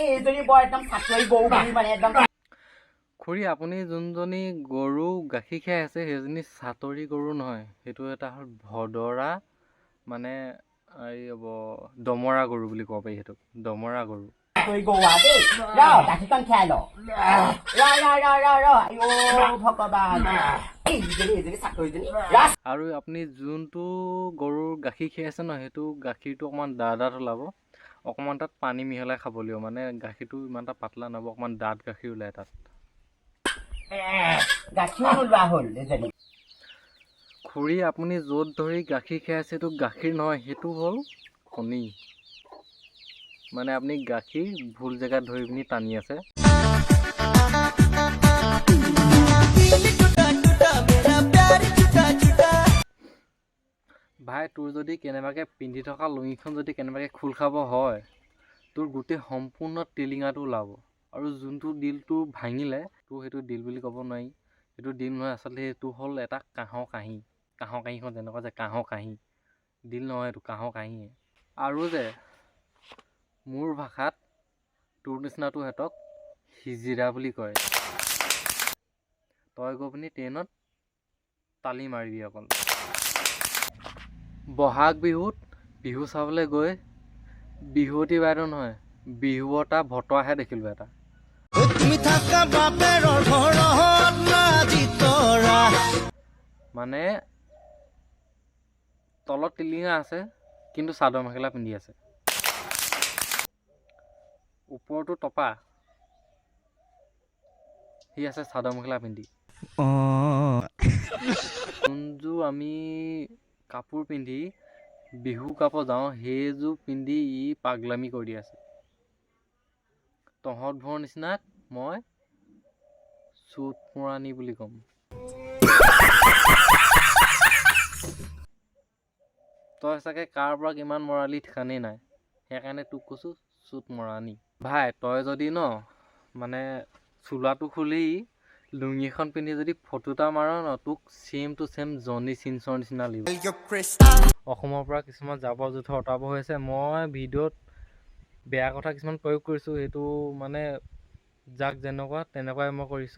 এইজনী বৰ একদম চাকৰি গৰু বুলি মানে একদম। খুৰী, আপুনি যোনজনী গৰু গাখীৰ খাই আছে, সেইজনী চাটৰি গৰু নহয়, সেইটো এটা হ'ল ভদৰা, মানে এই হ'ব দমৰা গৰু বুলি ক'ব পাৰি, সেইটো দমৰা গৰু। চাকৰি গৰু আৰু দেই। ৰ, গাখীৰকণ খীৰাই ল। ৰ ৰ ৰ ৰ ৰ, আইঅ ভগৱান, এইজনী এইজনী চাকৰিজনী ৰ। আৰু আপুনি যোনটো গৰুৰ গাখীৰ খীৰাই আছে ন, সেইটো গাখীৰটো অকণমান ডাঠ ডাঠ ওলাব, অকণমান তাত পানী মিহলাই খাব লাগিব, মানে গাখীৰটো ইমান এটা পাতলা নহ'ব, অকণমান ডাঠ গাখীৰ ওলায় তাত। গাখীৰো নোলোৱা হ'ল এইজনী। খুৰী, আপুনি য'ত ধৰি গাখীৰ খাই আছে, সেইটো গাখীৰ নহয়, সেইটো হ'ল কণী। মানে আপুনি গাখীৰ ভুল জেগাত ধৰি পিনি টানি আছে। ভাই, তোৰ যদি কেনেবাকৈ পিন্ধি থকা লুঙিখন যদি কেনেবাকৈ খোল খাব হয়, তোৰ গোটেই সম্পূৰ্ণ টিলিঙাটো ওলাব। আৰু যোনটো দিলটো ভাঙিলে, তোৰ সেইটো দিল বুলি ক'ব নোৱাৰি, সেইটো দিল নহয় আচলতে, সেইটো হ'ল এটা কাঁহৰ কাঁহী। কাঁহৰ কাঁহীখন যেনেকুৱা যে কাঁহৰ কাঁহী, দিল নহয়, এইটো কাঁহৰ কাঁহীয়ে। আৰু যে মোৰ ভাষাত তোৰ নিচিনাটো সিহঁতক হিজিৰা বুলি কয়। তই গৈ পিনি ট্ৰেইনত তালি মাৰিবি অকল। বহাগ বিহুত বিহু চাবলৈ গৈ বিহুৱতী বাইদেউ নহয়, বিহুৱতা ভতুৱাহে দেখিলোঁ এটা। তুমি থাকা বাপেৰৰ ঘৰত আজি তৰা। মানে তলত টিলিঙা আছে, কিন্তু চাদৰ মেখেলা পিন্ধি আছে, ওপৰটো টপা, সি আছে চাদৰ মেখেলা পিন্ধি। যোনযোৰ আমি কাপোৰ পিন্ধি বিহু গাব যাওঁ, সেইযোৰ পিন্ধি ই পাগলামি কৰি আছে। তহঁতবোৰৰ নিচিনাক মই চুট মৰাণী বুলি ক'ম। তই চাগে কাৰ পৰা কিমান মৰালি ঠিকানেই নাই, সেইকাৰণে তোক কৈছোঁ চুট মৰাণী। ভাই, তই যদি ন মানে চোলাটো খুলি লুঙি এখন পিন্ধি যদি ফটো এটা মাৰ ন, তোক ছেম টু ছেম জনী চিনছৰ নিচিনা লাগিব। অসমৰ পৰা কিছুমান জাবৰ জোঁথৰ অঁতৰাব হৈছে। মই ভিডিঅ'ত বেয়া কথা কিছুমান প্ৰয়োগ কৰিছোঁ, সেইটো মানে যাক যেনেকুৱা তেনেকুৱাই মই কৰিছোঁ।